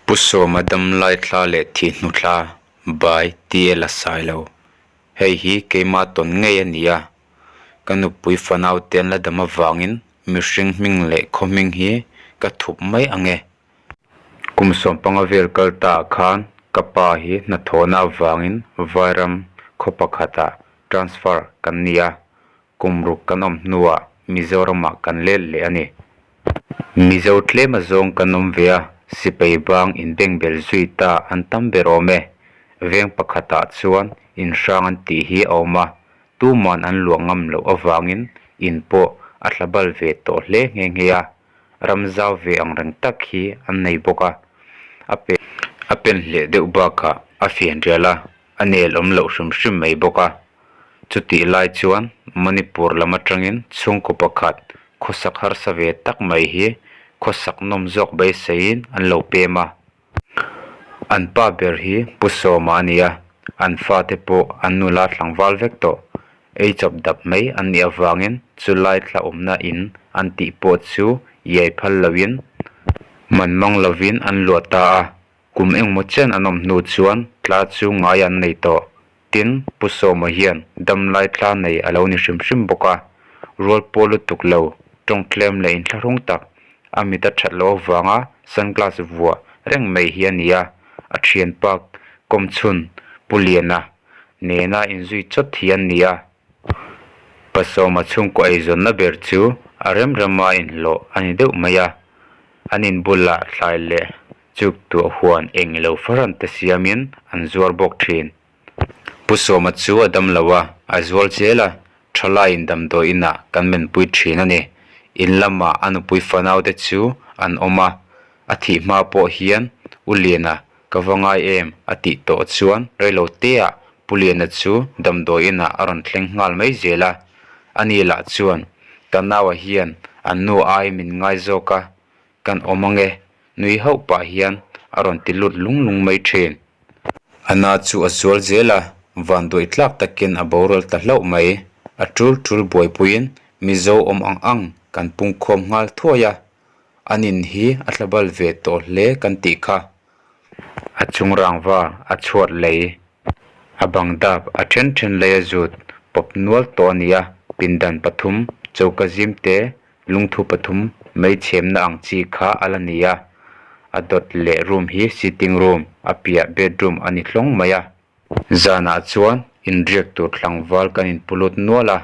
Pu Sawma damlai thla leh thih hnu thla by TL a sai lo. Hei hi keimah tawn ngei a ni a, ka nupui fanau te an la dam avangin mihring hming leh khaw hming hi ka thup mai ang e. Kum sawmpanga vel kal ta ah khan ka pa hi hnathawhna avangin Vairam khaw pakhatah transfer kan ni a, Kum ruk kan awm hnuah Mizoramah kan let leh a ni. Mizo tlem azawng kan awm ve a, sipai bang inbengbel zui ta an tam ber awm e. Veng pakhatah chuan in hrang an tih hi a awm a, tuman an luah ngam loh avangin in pawh a thla bal ve tawh hle nghe nghe a, ram zau ve ang reng tak hi an nei bawk a. A pe a pen hleh deuh bakah a fian rial a, a nel awm loh hrim hrim mai bawk a. Chutih lai chuan Manipur lam atangin chhungkaw pakhat khawsak harsa ve tak mai hi khawsak nawm zawk beiseiin an lo pem a. An pa ber hi Pu Sawma a ni a, an fate pawh an nula tlangval vek tawh. Ei chawp dap mai an nih avangin chulai thla awmna in an tih pawh chu iai phal loin man mang lovin an luah ta a. Kum engmaw chen an awm hnu chuan tla chu ngai an nei tawh. Tin, Pu Sawma hian damlai tla nei a lo ni hrim hrim bawk a, rual pawl lutuk lo, tawng tlem leh inthlahrung tak, a mit a that loh avanga sunglass vuah reng mai hi a ni a, a thianpa kawmchhun Pu Liana nena inzui chawt hi an ni a. Pa Sawma chhungkaw eizawnna ber chu a rem rema inhlawh a ni deuh mai a, an inbulah thlai leh Chuk tuah huan eng lo fahran te siamin an zuar bawk thin. Pu Sawma chu a dam lo a, a zual zel a, thalaiin damdawi inah kan menpui thin a ni. In lamah a nupui fanau te chu an awm a, a thih hma pawh hian U Liana ka va ngai em a tih tawh chuan reilo teah Pu Liana chu damdawi inah a rawn thleng nghal mai zel a. Ani lah chuan ka naua hian an nu ai min ngai zawk a, Kan awm ange, nui hauh pah hian a rawn ti lut lung lung mai thin. A na chu a zual zel a, van duai tlak takin a boral ta hlauh mai. A tul tul buaipuiin Mizo awm ang ang kan pungkhawm nghal thuai a, an in hi a tla bal ve tawh hle kan tih kha. A chung rangva a chhuat lei, a bang dap a then then lei a zut pawp nual tawh a ni a, pindan pathum choka zim te Lungthu pathum mai chhemna ang chi kha a la ni a, a dawt leh room hi sitting room, a piah bedroom a ni hlawng mai a. Zanah chuan inriak tur tlangval kan inpu lut nual a,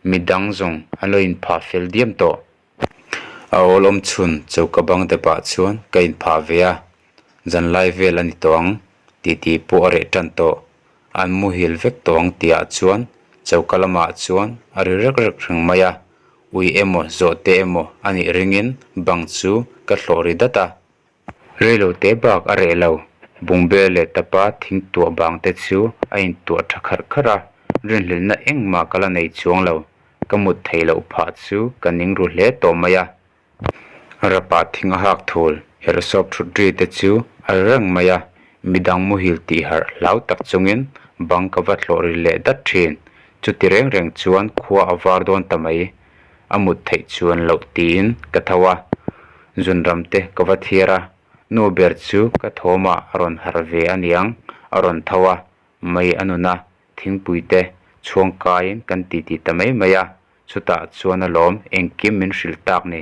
midang zawng an lo inphah fel diam tawh. A awl awm chhun choka bang depah chuan ka inphah ve a, zanlai vel a ni tawh ang titi pawh a reh tan tawh. An muhil vek tawh ang tihah chuan choka lamah chuan a ri rek rek reng mai a, ui emaw zawhte emaw a nih ringin bang chu ka thlawh ri dat a. Reilo te bak a reh lo, bungbel leh tapa thing tuah bang te chu a intuah tha kharh kharh a, rinhlelhna engmah ka la nei chuang lo, ka mut theih loh phah chu ka ning ru hle tawh mai a. Rapa thing a hak thul, herhsawp thut ri te chu a ri reng mai a, midang muhil tih harh hlau tak chungin bang ka va thlawh ri leh dat thin. Chuti reng reng chuan khua a var dawn ta mai, a mut theih chuan loh tiin ka tho a, zunram te ka va thiar a, nu ber chu ka thawmah a rawn harh ve aniang a rawn tho a, mei a nun a, thingpui te chhuang kaiin kan titi ta mai mai a. Chutah chuan alawm engkim min hrilh tak ni.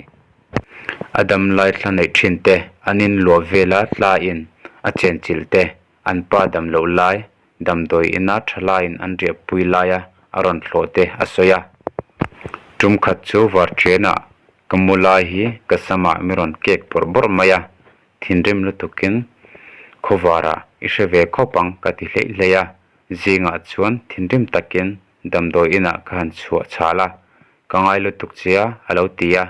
A dam lai thla neih thin te, an in luah vela tla in a chen chilh te, an pa dam loh lai, damdawi ina thalaiin an riahpui laia a rawn thlawh te a sawi a. Tum khat chu varṭianah ka mu lai hi ka samah mi rawn kek bawrh bawrh mai a, thinrim lutukin khawvarah i hre ve khawp ang ka ti hleih hleih a, zingah chuan thinrim takin Damdawi inah ka han chhuah chhal a, ka ngai lutuk che a, a lo ti a.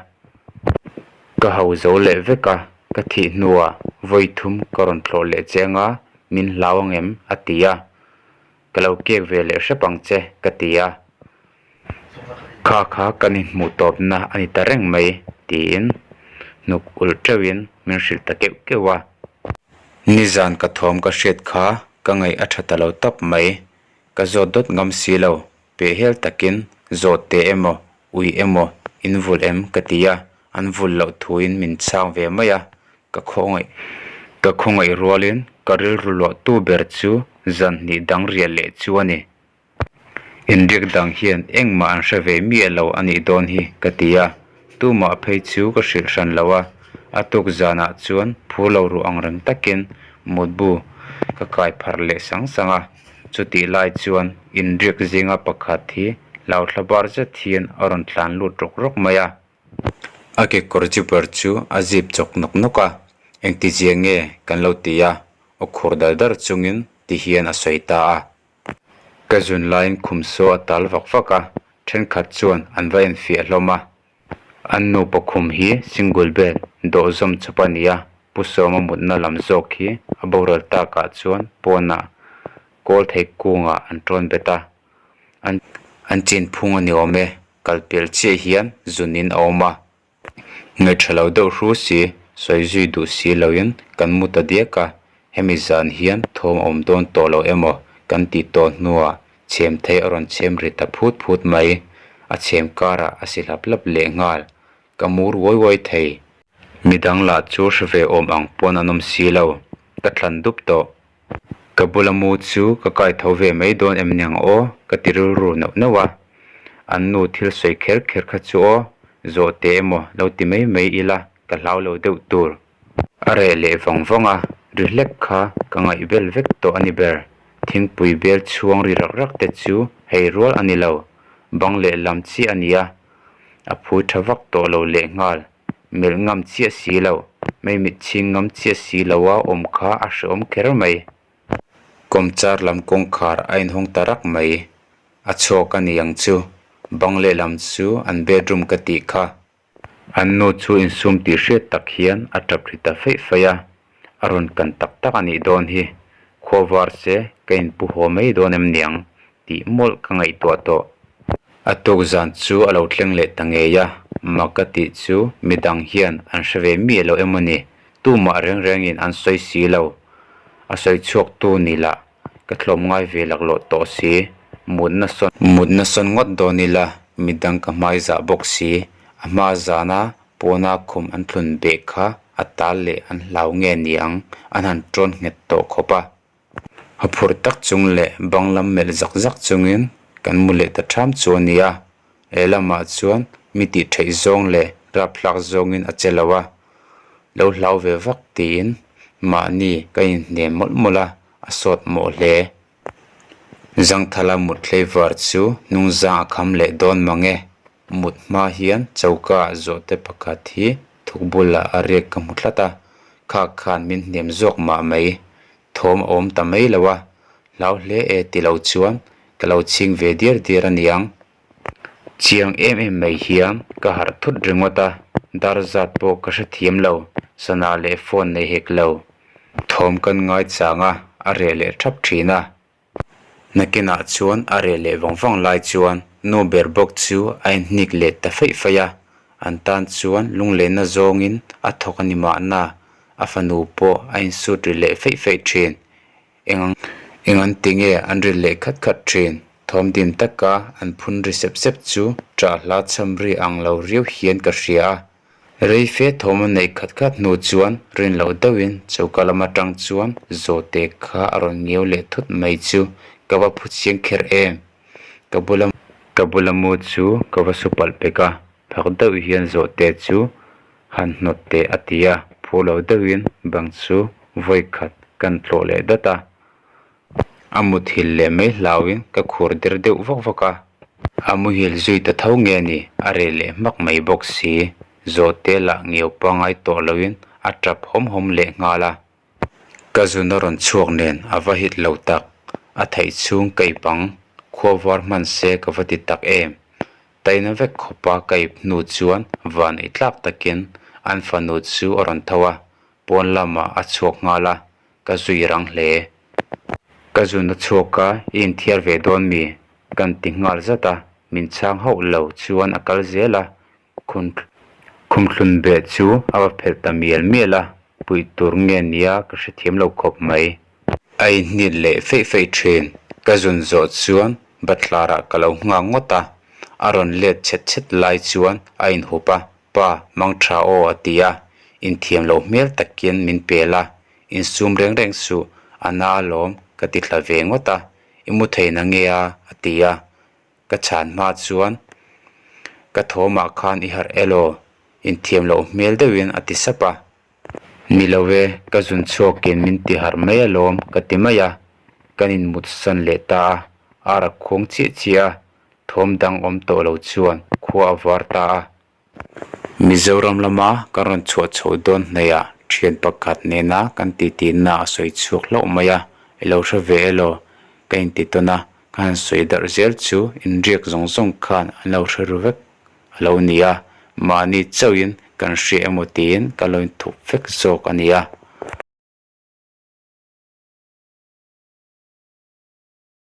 Ka hau zo leh vek a, ka thih hnuah vawi thum ka rawn thlawh leh che anga min hlau ang em? a ti a. Ka lo kek ve leh hrep ang che, ka ti a. Kha kha kan inhmuh tawpna a ni ta reng mai, tiin hnuk ulh teuhin min hrilh ta keuh keuh a. Nizan ka thawm ka hriat kha ka ngaih a tha ta lo tawp mai, Ka zawt dawt ngam si lo, pehhel takin zawt teh emaw, ui emaw, in vulh em? ka ti a, an vulh loh thuin min chhang ve mai a, ka khawngaih. Ka khawngaih rualin ka rilru luahtu ber chu zan hnih dang riah leh chu a ni. Inriak dang hian engmah an hre ve miah lo a nih dawn hi ka ti a, tumah phei chu ka hrilh hran lo a, a tuk zanah chuan phur lo ruh ang reng takin mutbu ka kai pharh leh sang sang a, chutih lai chuan inriak zinga pakhat hi hlauthla bar zet hian a rawn tlan lut rawk rawk mai a. A kekawr zipper chu a zip chawk nawk nawk a, engtizia nge kan lo ti a, aw khur dar dar chungin ti hian a sawi ta a. Ka zun laiin khum saw a tal vak vak a, thenkhat chuan an va enfiah hlawm a. An nupa khum hi single bed dawh zawm chawp a ni a, Pu Sawma mutna lam zawk hi a boral takah chuan pawnah kawl thei kungah an tawn bet a, an an chin phung a ni awm e, kal pelh chiah hian zunin a awm a. Ngaihṭha lo deuh hru si, sawi zui duh si loin kan mu ta diak a, hemi zan hian thawm a awm dawn tawh lo emaw kan tih tawh hnuah chhem thei a rawn chhem ri ta phut phut mai, a chhem karah a si hlap hlap leh nghal, ka mur uai uai thei. Midang lah chu hre ve awm ang pawn an awm si lo, ka thlan dup tawh. Ka bula mu chu ka kai tho ve mai dawn em niang aw ka ti rilru neuh neuh a, an nu thil sawi kher kher kha chu aw zawh teh emaw lo ti mai mai ila ka hlau lo deuh tur. A reh leh vang vang a, ri hlek kha ka ngaih bel vek tawh a ni ber. Thingpui bel chhuang ri rak rak te chu hei rual a ni lo, bang lehlam chiah a ni a, a phui tha vak tawh lo lehnghal. Melh ngam chiah si lo, mei mit chhing ngam chiah si lo a awm kha a hreawm kher mai. Kawmchar lam kawngkhar a inhawng ta rak mai, a chhuak a ni ang chu, bang lehlam chu an bedroom ka tih kha. An nu chu insum tih hriat tak hian a tap ri ta feih feih a, a rawn kan tak tak a nih dawn hi, khua var se ka inpu haw mai dawn em niang tih mawlh ka ngaihtuah tawh. A tuk zan chu a lo thleng leh ta ngei a, mak ka tih chu midang hian an hre ve miah lo emaw ni, tumah reng rengin an sawi si lo. A sawi chhuak tu ni lah, ka thlawm ngai ve laklawh tawh si, mutna sawn mutna sawn ngawt dawn ila midang ka hmai zah bawk si, a hma zana pawna khum an thlun beh kha a tal leh an hlau nge ni ang, an han tawn nghet tawh khawp a. A phur tak chung leh bang lam melh zak zak chungin kan mu leh ta ṭham chu a ni a, lehlamah chuan mi tih theih zawng leh rapthlak zawngin a che lo a, lo hlau ve vak tiin mahni ka inhnem mawlh mawlh a, a sawt mawh hle. Zangthala mut hlei var chu hnungzang a kham leh dawn mang e, mut hma hian choka ah zawhte pakhat hi thuk bulah a riak ka hmu tlat a, kha khan min hnem zawk mah mai, thawm a awm ta mai lo a, hlau hle e ti lo chuan ka lo chhing ve diar diar a niang. Chiang em em mai hian ka harh thut ringawt a, dar zat pawh ka hrethiam lo, sana leh phone nei hek lo. Thawm kan ngai chang a, a reh leh thap thin a. Nakinah chuan a reh leh vang vang lai chuan nu ber bawk chu a inhnik leh ta feih feih a, an tan chuan lunglenna zawngin a thawk a ni mahna, a fanu pawh a insut ri leh feih feih thin. Eng eng an ti nge an ri leh khat khat thin? Thawm dim taka an phun ri sep sep chu ṭah hla chham ri ang lo riau hian ka hria a. Rei fe thawm a neih khat khat hnu chuan rin loh deuhin choka lam atang chuan zawhte kha a rawn ngiau leh thut mai chu ka va phu chiang kher em? Ka bula ka bula mu chu ka va su palh pek a, phak deuh hian zawhte chu han hnawt teh a ti a, phu lo deuhin bang chu vawi khat kan tlawh leh dat a, a muthilh leh mai hlauhin ka khur der deuh vak vak a, a muhil zui ta tho nge ni a reh leh hmak mai bawk si, zawhte lah ngeu pangai tawh loin a tap hawm hawm leh nghal a. Ka zun a rawn chhuak nen a va hit lo tak, a theih chhung ka ip ang, khua var hman se ka va ti tak em. Taina vek khawpa ka ip hnu chuan van ei tlak takin an fanu chu a rawn tho a, pawn lamah a chhuak nghal a, ka zui rang hle. Ka zun a chhuak a, i inthiar ve dawn mi? Kan ti nghal zat a, min chhang hauh lo chuan a kal zel a, Khumthlun beh chu a va phelh ta mial mial a, puih tur nge nia ka hrethiam lo khawp mai. A inhnit leh feih feih thin, ka zun zawh chuan bathlarah ka lo nghak ngawt a, a rawn let chhet chhet lai chuan a inhup a, Pa, mang tha aw a ti a, inthiam loh hmel takin min pel a. Insum reng reng suh, a na alawm, ka ti thla ve ngawt a. I mu thei na nge a? a ti a. Ka chhan hma chuan, Ka thawmah khan i harh elaw? Inthiam loh hmel deuhin a ti sap a. Ni lo e, ka zun chhuakin min ti harh mai alawm, ka ti mai a. Kan inmut san leh ta a, ar a khuang chiah chiah a, thawm dang awm tawh lo chuan khua a var ta a. Mizoram lama kan rawn chhuah chhoh dawn hnaihah thian pakhat nena kan titi-na a sawi chhuak hlauh mai a, i lo hre ve elaw? Ka inti tawn a, ka han sawi darh zel chu inriak zawng zawng khan an lo hre ru vek a lo ni a, mahni chauhin kan hria emaw tiin ka lo inthup vek zawk a ni a.